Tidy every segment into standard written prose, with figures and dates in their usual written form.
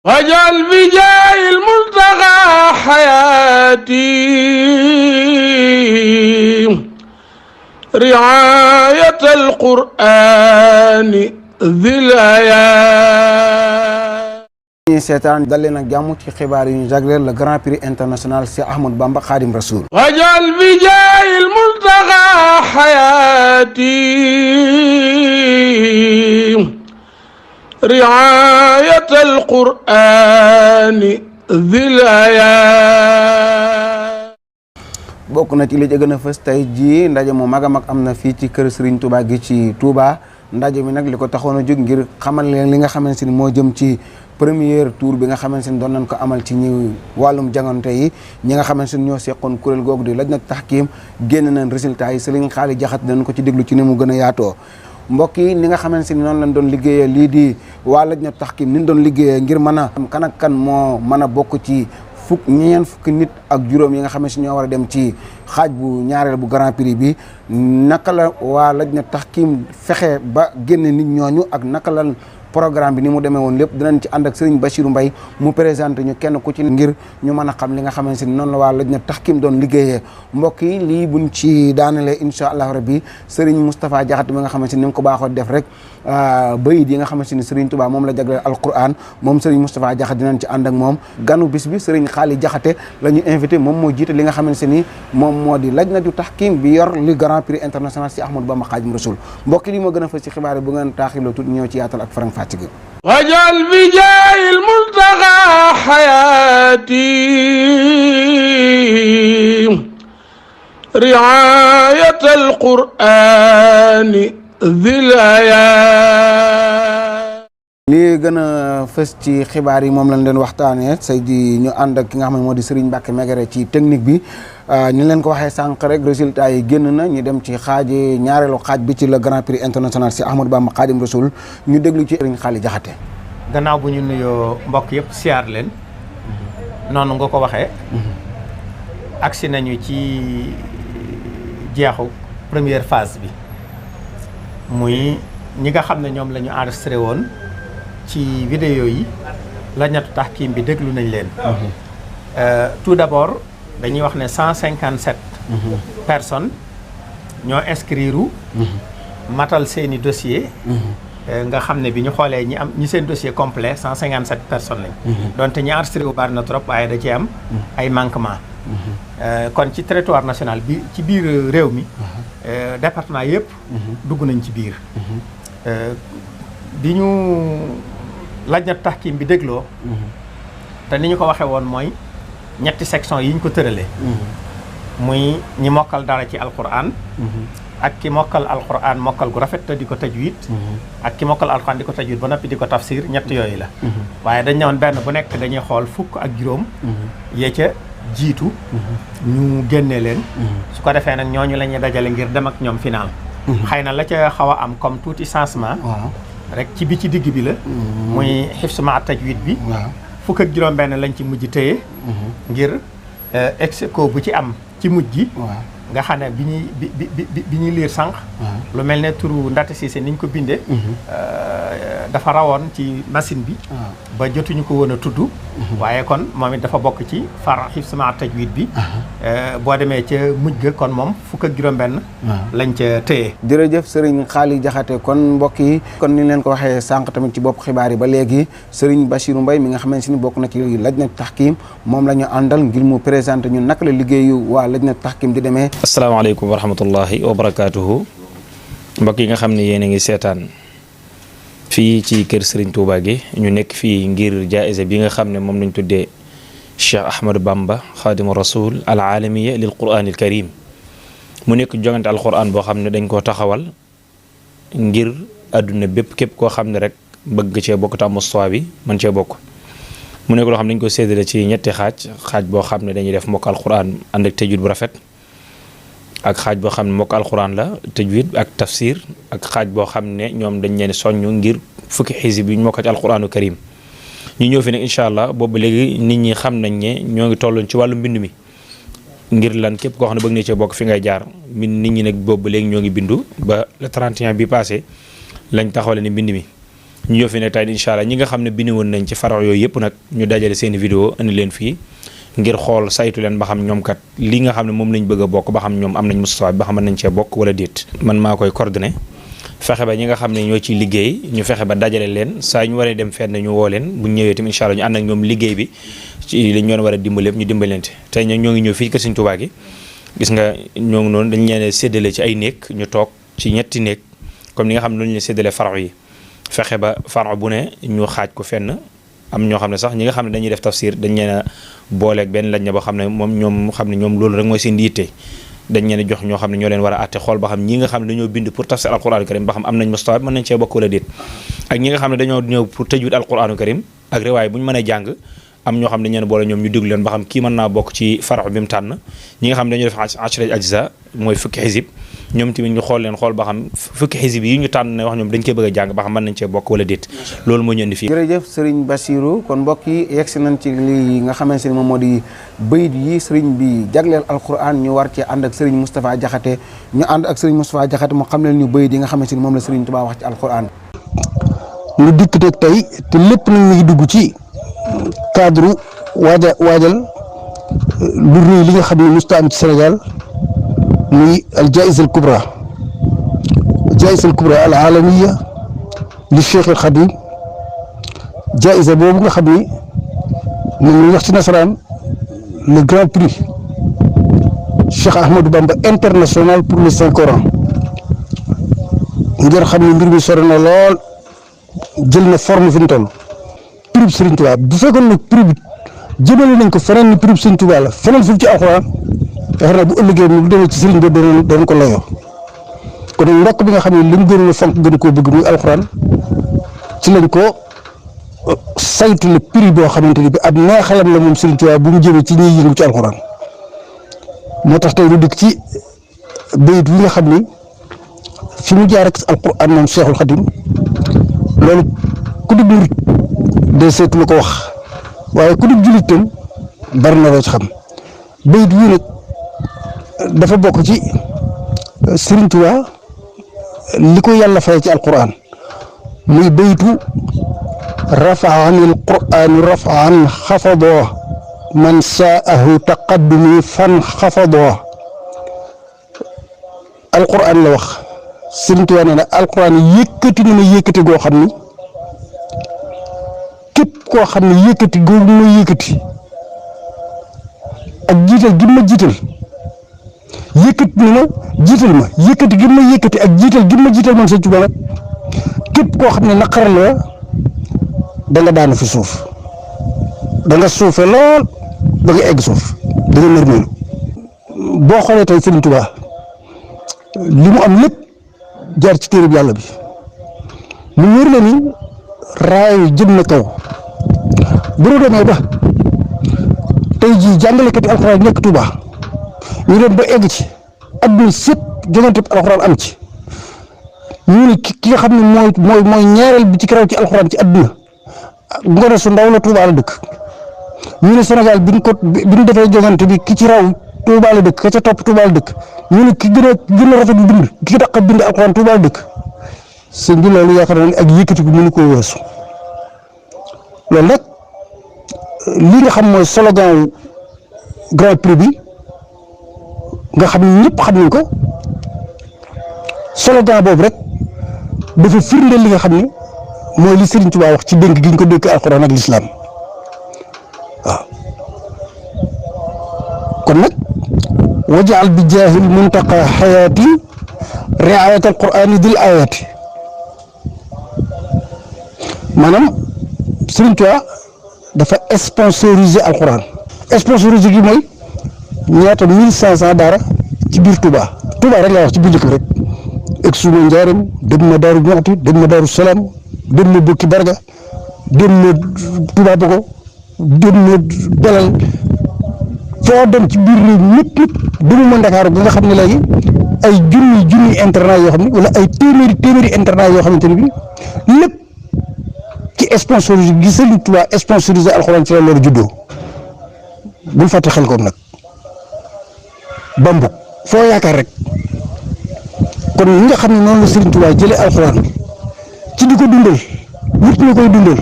wajal bi jaayil muntaqa xayaati riaayatal qur'aani zil ayaat. ñi seetaan dal leen ak jàmm ci xibaar yi ñu jagleel le grand prix international Cheikh Ahmadou Bamba Khadim Rasoul. wajal bi jaayil muntaqa xayaati riaayatal qur'aani zil ayaat. bokk na ci li ci gën a fës tey jii ndaje mu mag a mag am na fii ci kër Serigne Touba gi ci Touba ndaje mi nag li ko taxoon a jóg ngir xamal leen li nga xamante ni moo jëm ci premier tour bi nga xamante ni doon nañ ko amal ci ñi wàllum jangante yi ñi nga xamante ni ñoo seqoon kuréel googu di lajnat tahkim génn nañ résultat yi Serigne Xaali Jaxate dañ ko ci déglu ci ni mu gën a yaatoo. mbokk yi ni nga xamante ni noonu lañ doon liggéeyee lii di waa lajnat tahkim ni ñu doon liggéeyee ngir mën a kan ak kan moo mën a bokk ci ñeent fukki nit ak juróom yi nga xamante ni ñoo war a dem ci xaaj bu ñaareel bu grand prix bi naka la waa lajnat tahkim fexe ba génne nit ñooñu ak naka la programme bi ni mu demee woon lépp dinañ ci ànd ak Serigne Bachirou Mbaye mu présenté ñu kenn ku ci ngir ñu mën a xam li nga xamante ni noonu la waa lajnat tahkim doon liggéeyee mbokk yi lii buñ ci daanalee incha allah rabbi Serigne Moustapha Diakhaté mi nga xamante ni ko baaxoo def rek bayit yi nga xamante ni Serigne Touba moom la jagleel alquran moom Serigne Moustapha Diakhaté dinañ ci ànd ak moom ganu bis bi Serigne Xaali Jaxate la ñu invité moom moo jiite li nga xamante ni moom moo di lajnatu tahkim bi yor li grand prix international si Ahmadou Bamba Khadim Rasoul mbokk yi li moo gën a fës ci xibaar yi bu ngeen taaxirloo tuuti ñëw ci yaatal ak faram fàcc gi wajal bi jaayil muntaqa xayaati riaayatal qur'aani zil ayaat. lii gën a fës ci xibaar yi moom lañ leen waxtaanee say di ñu ànd ak ki nga xam ne moo di Serigne Mbacke Megere ci technique bi ni leen ko waxee sànq rek résultat yi génn na ñu dem ci ñaareelu xaaj bi ci le grand prix international si Ahmadou Bamba Khadim Rasoul ñu déglu ci Serigne Xaali Jaxate. gannaaw bu ñu nuyoo mbokk yëpp siyaar leen noonu nga ko waxee agsi nañu ci jeexu première phase bi muy ñi nga xam ne ñoom la ñu enregistré woon ci vidéo yi lajnatu tahkim bi déglu nañ leen tout d'abord dañuy wax ne 157 personnes ñoo inscrire matal seeni dossier nga xam ne bi ñu xoolee ñi seen dossier complet 157 personnes lañ donte ñi enregistré wu bari na trop waaye da ci am ay manquement kon ci territoire national bi ci biir réew mi département yëpp dugg nañ ci biir bi ñu lajnatu tahkim bi dégloo te ni ñu ko waxee woon mooy ñetti section yi ñu ko tëralee muy ñi mokkal dara ci alquran ak ki mokkal alquran mokkal gu rafet te di ko tajwid ak ki mokkal alquran di ko tajwid ba noppi di ko tafsir ñett yooyu la waaye dañ ñëwoon benn bu nekk dañuy xool fukk ak juróom yee ca jiitu ñu génnee leen su ko defee nag ñooñu la ñuy dajale ngir dem ak ñoom final xëy na la ca xaw a am comme tuuti changement rek ci bi ci digg bi la muy xifsu ma tajwid bi fukk ak juróom benn lañ ci mujj téye ngir ex-aequo bu ci am ci mujj gi nga xam ne bi ñuy liir sànq lu mel ne turu Ndate Cissé ni ñu ko bindee dafa rawoon ci machine bi ba jotuñu ko woon a tudd waaye kon moom it dafa bokk ci far hifz ma tajwid bi boo demee ca mujj ga kon moom fukk ak juróom-benn lañ ca téye. jërëjëf Serigne Xaali Jaxate kon mbokk yi kon ni leen ko waxee sànq tamit ci bopp xibaar yi ba léegi Serigne Bachirou Mbaye mi nga xamante ni bokk na ci lajnat tahkim moom la ñu àndal ngir mu présenté ñun naka la liggéeyu waa lajnat tahkim di demee. asalaamaaleykum wa rahmatullahi wa barakaatuhu mbokk yi nga xam ne yéen a ngi seetaan fii ci kër Serigne Touba gi ñu nekk fii ngir jaayisa bi nga xam ne moom lañ tuddee Cheikh Ahmadou Bamba Khadimu Rasoul al alamiya lil Qur'an al Karim mu nekk jongante alquran boo xam ne dañ koo taxawal ngir àdduna bépp képp koo xam ne rek bëgg cee bokk te am mustawa bi mën cee bokk mu nekk loo xam ne dañ ko séddale ci ñetti xaaj boo xam ne dañuy def mbokk alquran ànd ak tajwid bu rafet ak xaaj boo xam ne mbokk alxuraan la tajwid ak tafsir ak xaaj boo xam ne ñoom dañ leen soññ ngir fukki xisib yi ñu mokk ci alxuraanu karim ñu ñëw fi nag incha allah boobu léegi nit ñi xam nañ ne ñoo ngi tolloon ci wàllu mbind mi ngir lan képp koo xam ne bëgg na cee bokk fi ngay jaar nit ñi nag boobu léegi ñoo ngi bindu ba le 31 bi passé lañ taxawale ni mbind mi ñu ñëw fi ne tey incha allah ñi nga xam ne bind woon nañ ci farax yooyu yëpp nag ñu dajale seen vidéo indi leen fii ngir xool saytu leen ba xam ñoom kat li nga xam ne moom lañ bëgg a bokk ba xam ñoom am nañ mustawa ba xam nañ cee bokk wala déet. man maa koy coordonné fexe ba ñi nga xam ne ñoo ciy liggéey ñu fexe ba dajale leen saa ñu waree dem fenn ñu woo leen bu ñu ñëwee tamit incha allah ñu ànd ak ñoom liggéey bi ci li ñu war a dimbaleep ñu dimbalante tey ñoo ngi ñëw fii kër Sëriñ Tuubaa gi gis nga ñoo ngi noonu dañ leen séddale ci ay néeg ñu toog ci ñetti néeg comme ni nga xam ne noonu ñu séddale farax yi fexe ba farax bu ne ñu xaaj ko fenn am ñoo xam ne sax ñi nga xam ne dañuy def tafsir dañ leen a booleeg benn lañ ne boo xam ne ñoom xam ne ñoom loolu rek mooy seen yitte dañ leen jox ñoo xam ne ñoo leen war a àtte xool ba xam ñi nga xam ne dañoo bind pour tafsir alquranu karim ba xam am nañ mustawa mën nañ cee bokk wala déet ak ñi nga xam ne dañoo ñëw pour tëjwid alquranu karim ak riwaay bu ñu mën a jàng am ñoo xam ne dañ leen boole ñoom ñu déglu leen ba xam kii mën naa bokk ci farax bi mu tànn ñi nga xam ne dañoo def ashra ajza mooy fukki xisib ñoom tamit ñu xool leen xool ba xam fukki xisib yi ñu tànn ne wax ñoom dañ koy bëgg a jàng ba xam mën nañ cee bokk wala déet loolu moo ñu indi fii. jërëjëf Serigne Bassirou kon mbokk yi yegsi nañ ci li nga xamante ni moom moo di bayit yi Serigne bi jagleel alquran ñu war ci ànd ak Serigne Moustapha Diakhaté ñu ànd ak Serigne Moustapha Diakhaté mu xam leen ñu bayit yi nga xamante ni moom la Serigne Touba wax ci alquran. ñu dikk nag tey te lépp nag mi ngi dugg ci cadre waajal lu rëy li nga xam ne musta am ci Sénégal muy al jaiza al kubra al alamiya li Cheikh al Khadim jaiza boobu nga xam ni moom la wax ci nasaraan le grand prix Cheikh Ahmadou Bamba international pour le Saint Coran ngeen xam ne mbir mi sore na lool jël na forme fi mu toll prix bi Serigne Touba bu fekkoon ne prix bi jëmale nañ ko feneen ni prix bi Serigne Touba la feneen fu ci alxuraan yaakaar naa bu ëllëgee bu demee ci Serigne bi danañ ko layoo kon ndokk bi nga xam ne li mu gënoon a fonk gën koo bëgg muy alxuraan ci lañ ko saytu le prix boo xamante ni bi ab neexalam la moom Serigne Touba bu mu jëmee ci ñiy yëngu ci alxuraan moo tax tey lu dikk ci bayit wi nga xam ni fi mu jaar ak alxuraan moom Cheikhul Khadim loolu ku di murit de seetu la ko wax waaye ku di jullit tam bari na loo ci xam bayit wi nag dafa bokk ci Serigne Touba li ko yàlla fay ci alquran muy baytu rafaani alquranu rafaan xafadoo man saahu taqaddumi fan xafadoo alquran la wax Serigne Touba nee na alquran yëkkati na ma yëkkati goo xam ni képp koo xam ne yëkkati googu ma yëkkati ak jiital gi ma jiital yëkkati na ma jiital ma yëkkati gi ma yëkkati ak jiital gi ma jiital man Serigne Touba nag képp koo xam ne naqar la da nga daanu fi suuf da nga suufe lool ba nga egg suuf da nga nërmeelu boo xoolee tey Serigne Touba li mu am lépp jaar ci téere bi yàlla bi mu wér la ni raay jëm na kaw bu ñu demee ba tey jii jàngalekati alxuraan nekk Touba ñu dem ba egg ci adduna sépp jongante alxuraan am ci ñu ne ki nga xam ne mooy ñaareel bi ci karaw ci alxuraan ci adduna ngone su ndaw la Touba la dëkk ñu ne Sénégal bi ñu defee jongante bi ki ci raw Touba la dëkk ka ca topp Touba la dëkk ñu ne ki gën a rafet bu bind ki dàq bind alxuraan Touba la dëkk sëñ bi loolu yaakaar naa ne ak yëkkati bi mënu koo weesu loolu nag li nga xam mooy slogan grand prix bi nga xam ne ñëpp xam nañ ko slogan boobu rek dafa firndeel li nga xam ne mooy li Serigne Touba wax ci dénk gi ñu ko dénk alxuraan ak lislaam waaw kon nag wajaal bi jaahil muntaqa xayaati riayat alqurani dil ayati maanaam Serigne Touba dafa sponsoriser alxuraan sponsoriser gi mooy ñaata 1500 daara ci biir Touba rek laa wax ci biir dëkk bi rek egg suma njaaram dem na Daaru Muxti dem na Daaru Salaam dem na Bokki Barga dem na Touba Bogo dem na Belal foo dem ci biir réew ñëpp demuma Ndakaaru ba nga xam ne léegi ay junni internat yoo xam ne wala ay téeméeri internat yoo xamante ne bi lépp ci sponsorisé gi Serigne Touba sponsorisé alxuraan ci la loolu juddoo bul fàtte xel koom nag bambuk foo yaakaar rek kon ñi nga xam ne noonu la Serigne Touba jëlee alxuraan ci di ko dundal wut ñu koy dundal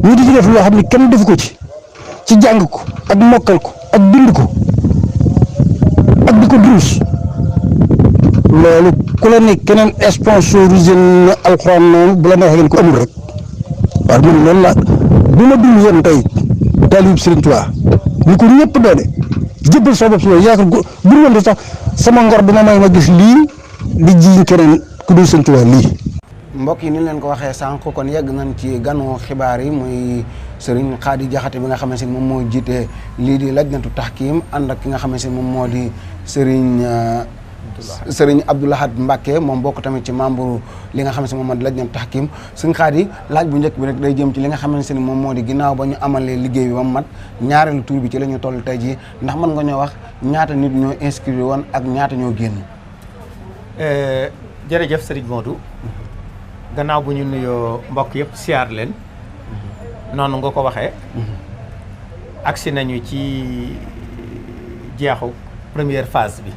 ñu di ci def loo xam ne kenn defu ko ci jàng ko ak mokkal ko ak bind ko ak di ko durus loolu ku la ne keneen sponsorisé na alxuraan noonu bu la neexee ngeen ko amul rek waaw man loolu la bu ma dund woon tey taalib Sëriñ Tuubaa ñu ko ñëpp doone jëbbal sa bopp si loolu yaakaar bu dul woon sax sama ngor dina may ma gis lii di jiiñ keneen ku dul Sëriñ Tuubaa lii. mbokk yi ni leen ko waxee sànq kon yegg nañ ci ganu xibaar yi muy Serigne Khady Diakhaté bi nga xamante ni moom moo jiite lii di lajnatu tahkim ànd ak ki nga xamante ni moom moo di Serigne Abdou Lahad Mbacké moom bokk tamit ci membre li nga xamante ni moom moo di lajnatu tahkim Serigne Khady laaj bu njëkk bi rek day jëm ci li nga xamante ni moom moo di ginnaaw ba ñu amalee liggéey bi ba mu mat ñaareelu tour bi ci la ñu toll tey jii ndax mën nga ñoo wax ñaata nit ñoo inscrire woon ak ñaata ñoo génn. jërëjëf Serigne Modou. gannaaw bu ñu nuyoo mbokk yëpp siyaar leen noonu nga ko waxee agsi nañu ci jeexu première phase bi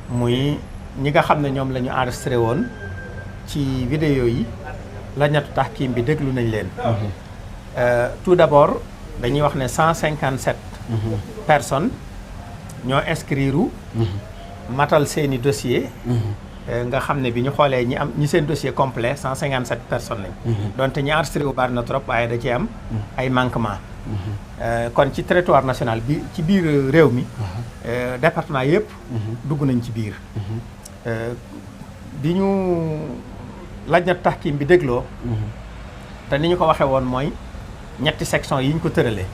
muy ñi nga xam ne ñoom la ñu enregistré woon ci vidéo yi lajnatu tahkim bi déglu nañ leen tout d'abord dañuy wax ne 157 personnes ñoo inscrire matal seeni dossier nga xam ne bi ñu xoolee ñi seen dossier complet 157 personnes lañ. donte ñi enregistré wu bari na trop waaye da ci am ay manquement kon ci territoire national bi ci biir réew mi département yëpp dugg nañ ci biir bi ñu lajnatu tahkim bi dégloo te ni ñu ko waxee woon mooy ñetti section yi ñu ko tëralee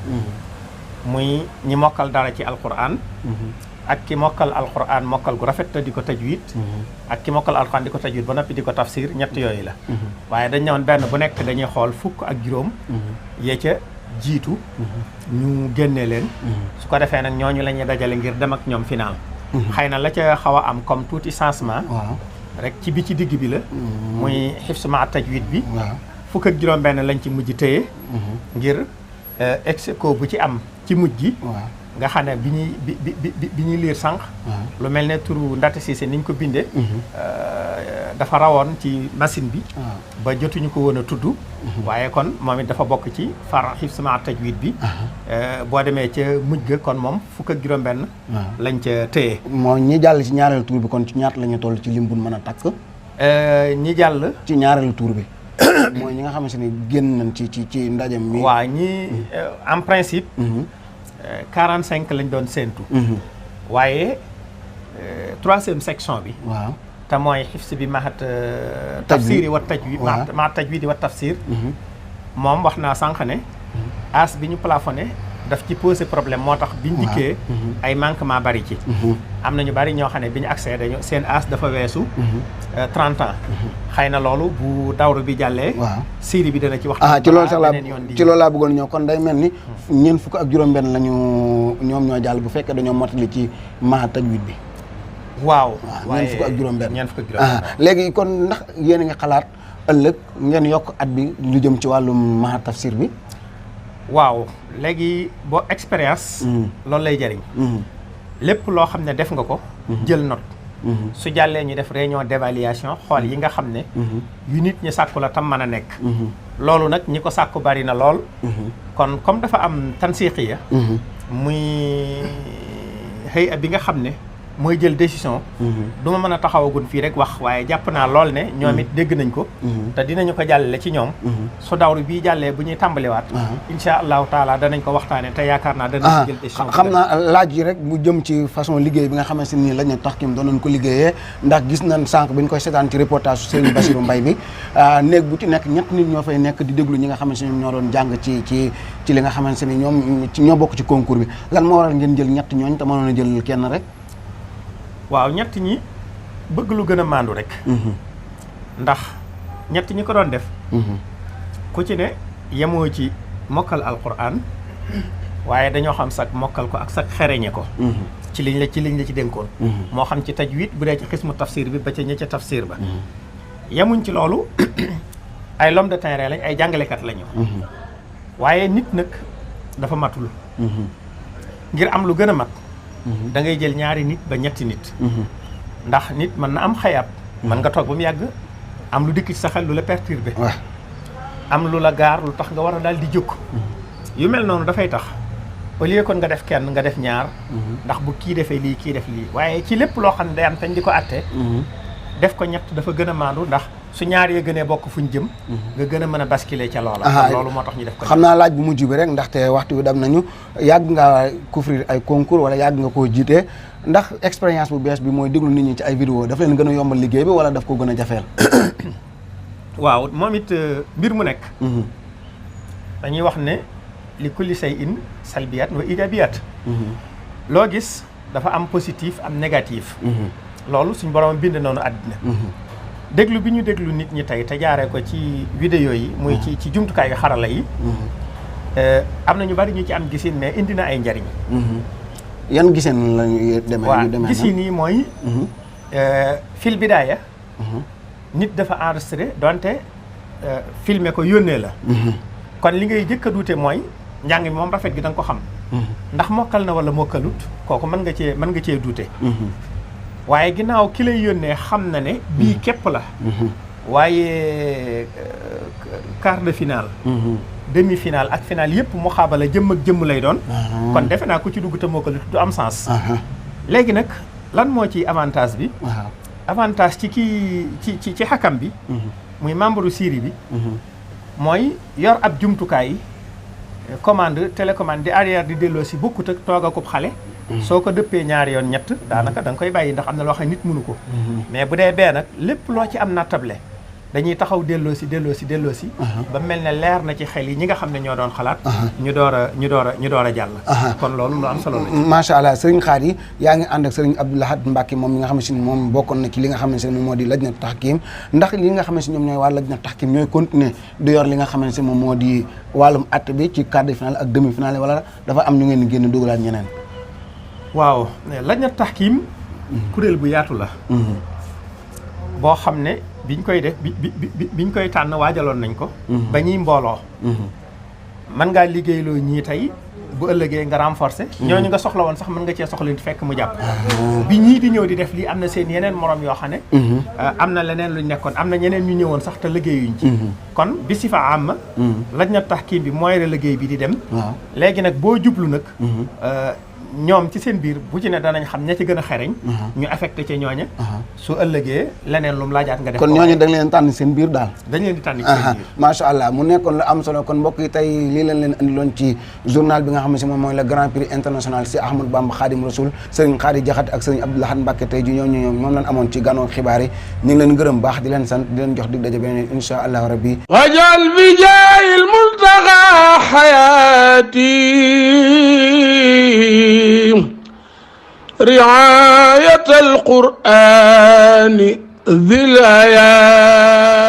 muy ñi mokkal dara ci alquran ak ki mokkal alquran mokkal gu rafet te di ko tajwid ak ki mokkal alquran di ko tajwid ba noppi di ko tafsir ñett yooyu la waaye dañ ñëwoon benn bu nekk dañuy xool fukk ak juróom yee ca jiitu ñu génnee leen su ko defee nag ñooñu la ñuy dajale ngir dem ak ñoom final xëy na la ca xaw a am comme tuuti changement rek ci bi ci digg bi la muy hifz ma tajwid bi fukk ak juróom benn lañ ci mujj téye ngir ex-aequo bu ci am ci mujj gi nga xam ne bi ñuy liir sànq lu mel ne turu Ndate Cissé ni ñu ko bindee dafa rawoon ci machine bi ba jotuñu ko woon a tudd waaye kon moom it dafa bokk ci far hifz ma tajwid bi boo demee ca mujj ga kon moom fukk ak juróom benn lañ ca téye moo ñi jàll ci ñaareelu tour bi kon ci ñaata la ñu toll ci lim bu mën a takk ñi jàll ci ñaareelu tour bi mooy ñi nga xamante ni génn nañ ci ndajem mi waaw ñi en principe 45 lañ doon séentu waaye troisième section bi waaw te mooy hifz bi mahat tafsir wa tajwid ma tajwid wa tafsir moom wax naa sànq ne as bi ñu plafonné daf ci posé problème moo tax biñ dikkee ay manquement bari ci am na ñu bari ñoo xam ne bi ñu accès dañu seen as dafa weesu 30 ans xëy na loolu bu dawru bi jàllee série bi dana ci wax ci loolu sax ci loolu laa bëggoon ñëw kon day mel ni ñeent fukk ak juróom-benn la ñu ñoom ñoo jàll bu fekkee dañoo motali ci ma tajwid bi waaw ñeent fukk ak juróom-benn ñeent fukk ak juróom-benn léegi kon ndax yéen a ngi xalaat ëllëg ngeen yokk at bi lu jëm ci wàllum ma tafsir bi waaw léegi boo expérience loolu lay jëriñ lépp loo xam ne def nga ko jël note su jàllee ñu def réunion d'évaluation xool yi nga xam ne yu nit ñi sàkku la tam mën a nekk loolu nag ñi ko sàkku bari na lool kon comme dafa am tansiqiya muy xëy bi nga xam ne mooy jël décision du ma mën a taxawagun fii rek wax waaye jàpp naa lool ne ñoom it dégg nañ ko te dinañu ko jàllale ci ñoom su dawru bii jàllee bu ñuy tàmbaliwaat insha allahu taala danañ ko waxtaane te yaakaar naa danañ jël décision xam naa laaj yi rek mu jëm ci façon liggéey bi nga xamante ni lajnatu tahkim doon nañ ko liggéeyee ndax gis nañ sànq bi ñu koy seetaan ci reportage su Serigne Bassirou Mbaye bi néeg bu ci nekk ñett nit ñoo fay nekk di déglu ñi nga xamante ni ñoo doon jàng ci li nga xamante ni ñoom ñoo bokk ci concours bi lan moo waral ngeen jël ñett ñooñ te mënoon a jël kenn rek waaw ñett ñi bëgg lu gën a maandu rek ndax ñett ñi ko doon def ku ci ne yemoo ci mokkal alquran waaye dañoo xam sax mokkal ko ak sax xereñe ko ci liñ la ci dénkoon moo xam ci tajwid bu dee ci xismu tafsir bi ba ca ña ca tafsir ba yemuñ ci loolu ay l'homme de terrain lañ ay jàngalekat lañu waaye nit nag dafa matul ngir am lu gën a mat da ngay jël ñaari nit ba ñetti nit ndax nit mën na am xayaat mën nga toog ba mu yàgg am lu dikk ci sa xel lu la perturbé am lu la gaar lu tax nga war a daal di jóg yu mel noonu dafay tax au lieu kon nga def kenn nga def ñaar ndax bu kii defee lii kii def lii waaye ci lépp loo xam ne day am tañ di ko atte def ko ñett dafa gën a maandu ndax su ñaar yee gënee bokk fuñ jëm nga gën a mën a basculer ca loola loolu moo tax ñu def ko xam naa laaj bu mujj bi rek ndaxte waxtu bi dam nañu yàgg nga couvrir ay concours wala yàgg nga koo jiite ndax expérience bu bees bi mooy déglu nit ñi ci ay vidéo daf leen gën a yombal liggéey bi wala daf ko gën a jafeel waaw moom it mbir mu nekk dañuy wax ne li kulli shay'in salbiyat wa ijabiyat loo gis dafa am positif am négatif loolu suñ borom bind noonu àddina déglu bi ñu déglu nit ñi tey te jaaree ko ci vidéo yi muy ci jumtukaayu xarala yi am na ñu bari ñu ci am gisin mais indi na ay njariñ yan giseen lañu demee waaw gisin yi mooy fil bidaaya nit dafa enregistré donte filmer ko yónnee la kon li ngay jëkk a duute mooy njàng mi moom rafet gi da nga ko xam ndax mokkal na wala mokkalut kooku mën nga cee duute waaye ginnaaw ki lay yónnee xam na ne bii képp la waaye quart de finale demi finale ak finale yëpp mu xaabala jëmm ak jëmm lay doon kon defe naa ku ci dugg te mokkalut du am sens léegi nag lan moo ci avantage bi avantage ci kii ci xakam bi muy membre jury bi mooy yor ab jumtukaay commande télécommande di arrière di delloo si bokkut ak toog akub xale soo ko dëppee ñaari yoon ñett daanaka da nga koy bàyyi ndax am na loo xam ne nit mënu ko mais bu dee bee nag lépp loo ci am nattable dañuy taxaw delloo si ba mel ne leer na ci xel yi ñi nga xam ne ñoo doon xalaat ñu door a jàll kon loolu lu am solo la macha allah sëriñ Khady yaa ngi ànd ak sëriñ Abdou Lahad Mbacké moom mi nga xam ne moom bokkoon na ci li nga xam ne moom moo di lajnatu tahkim ndax li nga xam ne ñoom ñooy wàllu lajnatu tahkim ñooy continuer di yor li nga xam ne moom moo di wàllum att bi ci quart de finale ak demi finale wala dafa am ñu ngeen di génn dugalaat ñeneen waaw lajnatu tahkim kuréel bu yaatu la boo xam ne biñ koy def biñ koy tànn waajaloon nañ ko ba ñuy mbooloo mën ngaa liggéeyloo ñii tey bu ëllëgee nga renforcer ñooñu nga soxla woon sax mën nga cee soxla di fekk mu jàpp bi ñii di ñëw di def lii am na seen yeneen morom yoo xam ne am na leneen luñ nekkoon am na ñeneen ñu ñëwoon sax te liggéeyuñ ci kon bi si fa am lajnatu tahkim bi mooy re liggéey bi di dem léegi nag boo jublu nag ñoom ci seen biir bu ci ne danañ xam ña ci gën a xereñ ñu affecté ca ñooña su ëllëgee leneen lu mu laajaat nga def kon ñooñu dañ leen tànn seen biir daal dañ leen di tànn ci seen biir macha allah mu nekkoon lu am solo kon mbokk yi tey lii leen andiloon ci journal bi nga xam ne si moom mooy le grand prix international si Ahmadou Bamba Khadim Rasoul Serigne Khady Diakhaté ak Serigne Abdou Lahad Mbacké tey ji ñoom moom lañ amoon ci gànnaaw xibaar yi ñu ngi leen gërëm baax di leen sant di leen jox dig daje beneen insha allah rabbi wajal bi jaayil multaqa hayati رعاية القرآن ذي الآيات